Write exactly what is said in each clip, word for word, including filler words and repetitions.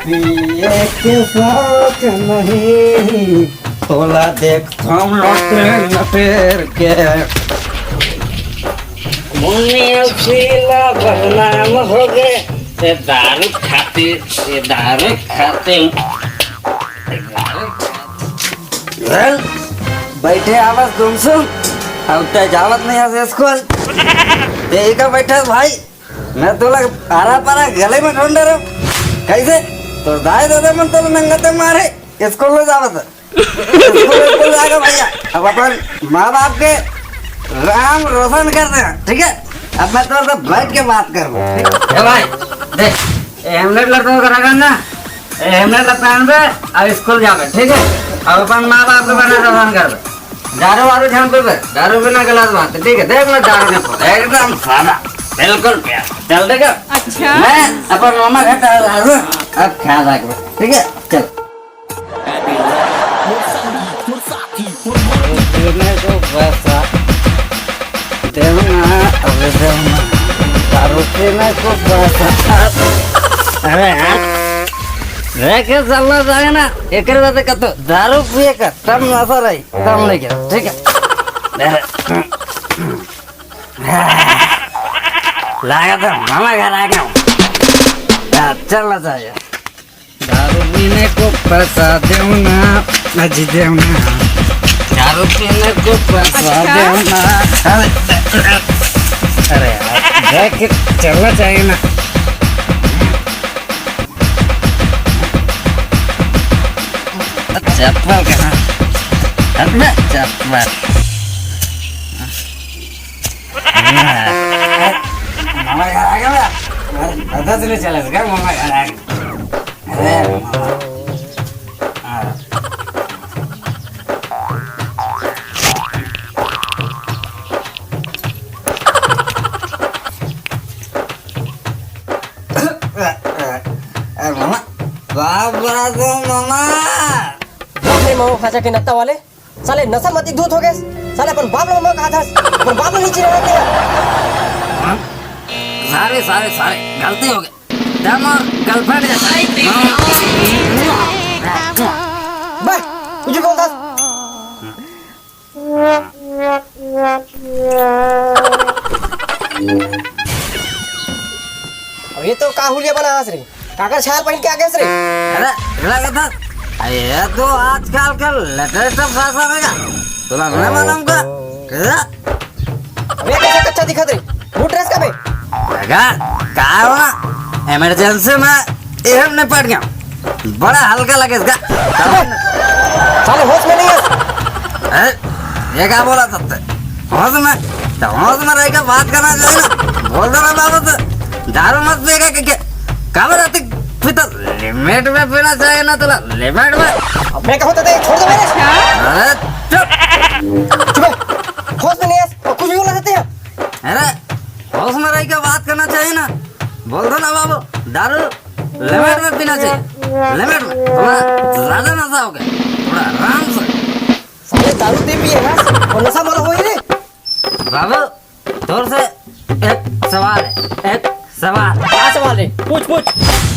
पिए के शौक नहीं, तोला देखथम लटेर लटेर के। मुन्नी अउ सीला बदनाम हो गे, ये दारू खातिर, ये दारू खातिर। बैठे आवस गुमसुम, अब तै जावत नहीं हस स्कूल। ते ही का बैठे भाई, मैं तोला आरा पारा गले में ढूंढ रहा हूँ। कैसे? तो दाई दादा मन तो नंगते मारे, स्कूल में जावत। स्कूल, स्कूल जाएगा भैया। अब अपन माँ बाप के नाम रोशन कर दे, ठीक है? अब मैं तोर से बैठ के बात करूँ, ठीक है? ए भाई, देख, ए हेमलेट ला तो रगड़ ना, ए हेमलेट ला पहन दे, अब स्कूल जावे, ठीक है? अब अपन माँ बाप के बना रोशन कर दे। दारू वारू झन पीबे, दारू बिना गलत बात है, ठीक है? देख लो दारू नहीं पीबे, एकदम सादा, बिल्कुल प्यार। चल देख, अच्छा। मैं अपन मामा घर आ रहा हूँ, अब ख्याल रखबे, ठीक है? चल। पीने को पैसा देना, अबे देना, दारू पीने को पैसा। अरे यार, लेके चलना चाहिए ना, एकरे बात कतो, दारू पिए का, तब नशा रही, तब लेके, ठीक है? अरे, लगा था, मामा घर आ गया हूँ। हाँ, चलना चाहिए। दारू पीने को पैसा देना, अजी देना। दारू पीने को पैसा अच्छा। देना। अरे, अरे यार, देख के चलना चाहिए ना। चप्पल कहाँ? अबे चप्पल। मामा घर आ गया। पता चले चला, मामा घर आ गया। अरे, मामा। हाँ। अरे, मामा। बाप बड़ा तो मामा। देख ले मामा, खाचा के नत्ता वाले। साले नशा मती धुत हो गए। साले अपन बाप ला मामा कहा था, अपन बाप ला नहीं चिन्हा था। हाँ? सारे, सारे, सारे, गलती हो गई। दम और girlfriend जैसा। बस, कुछ बोल था। अब ये तो का हुलिया बना हंस रही। काकर छाल पहन के आ गए रे? अरे, लगा था। ये तो आजकल का latest fashion है का? तोला नहीं मालूम का? क्या? अबे कैसे कच्चा दिखत रे? बूट dress का बे? लगा, का हुआ? Emergency में ये हमने पड़ गया। बड़ा हल्का लगे इसका। साले होश में नहीं है। ए, ये क्या बोला तब तक? होश में, तो होश में रह के बात करना चाहिए ना। बोल दो ना बाबू तो, दारू मत पिएगा कि क्या? कब रात पीता, limit में पीना चाहिए ना तोला, limit में। अब मैं कहूँ तो दे, छोड़ दो मेरे। अरे चुप। चुप है। होश में नहीं है, और कुछ भी बोला देते हैं। अरे, होश में रह के बात करना चाहिए ना। बोल दो ना बाबू, दारू limit में पीना चाहिए, limit में। थोड़ा ज्यादा नशा हो गया, थोड़ा आराम से। साले दारू ते पिए ना, और नशा मोर होई रे। बाबू, तोर से एक सवाल है, एक सवाल। का सवाल है? पूछ, पूछ।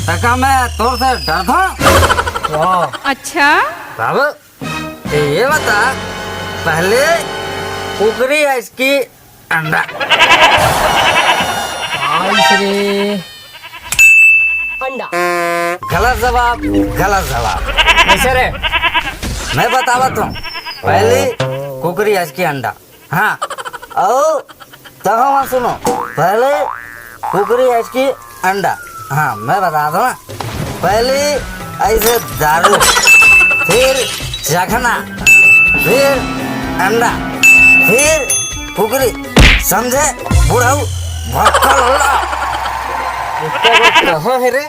तका मैं तोर से डरता हूँ? वाह। अच्छा। बाबू, ते ये बता, पहले कुकरी है इसकी अंडा। आइस रे। अंडा। गलत जवाब, गलत जवाब। कैसे रे? मैं बतावत हूँ। पहली कुकरी, आज की अंडा। हाँ। और तो हाँ, सुनो। पहले कुकरी, आज की अंडा। हाँ, मैं बता दूँ। पहले ऐसे दारू, फिर चखना, फिर अंडा, फिर कुकरी, समझे बुढ़ऊ? भक्कल होला। कहाँ है रे?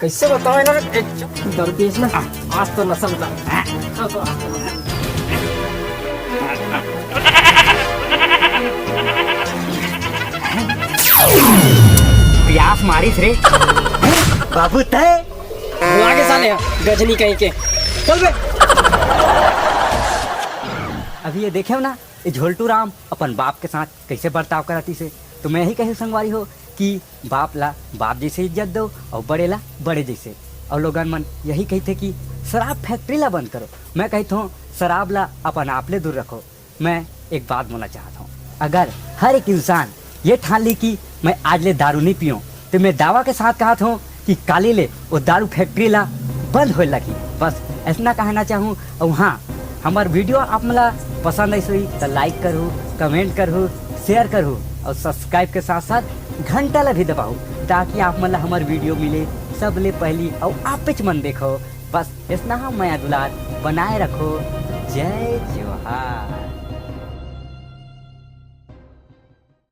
कैसे बताओ इन्होंने? एक दारू पीस ना, आज तो नशा बता। प्यास मारिस रे। बाबू तय। बुला के साले गजनी कहीं के। चल बे। अभी ये देखे हो ना, ये झोलटू राम अपन बाप के साथ कैसे बर्ताव करती से, तो मैं यही कहूँ संगवारी हो कि बाप ला बाप जैसे इज्जत दो और बड़े ला बड़े जैसे। अउ लोगन मन यही कहिथे कि शराब फैक्ट्री ला बंद करो। मैं कहिथों, शराब ला अपन आप ले दूर रखो। मैं एक बात बोलना चाहत हूँ, अगर हर एक इंसान ये ठान ली कि मैं आज ले दारू नहीं पीऊँ, तो मैं दावा के साथ कहत हूँ कि काली ले वो दारू फैक्ट्री ला बंद होए लगी। बस इतना कहना चाहूँ। और हाँ, हमार वीडियो आप मन ला पसंद आइस होही तो लाइक करहू, कमेंट करहू, शेयर करहू और सब्सक्राइब के साथ साथ घंटा ला भी दबाहू, ताकि आप मन ला हमार वीडियो मिले सबले पहली और आपेच मन देखो। बस इतना हम मया दुलार बनाए रखो। जय जोहार।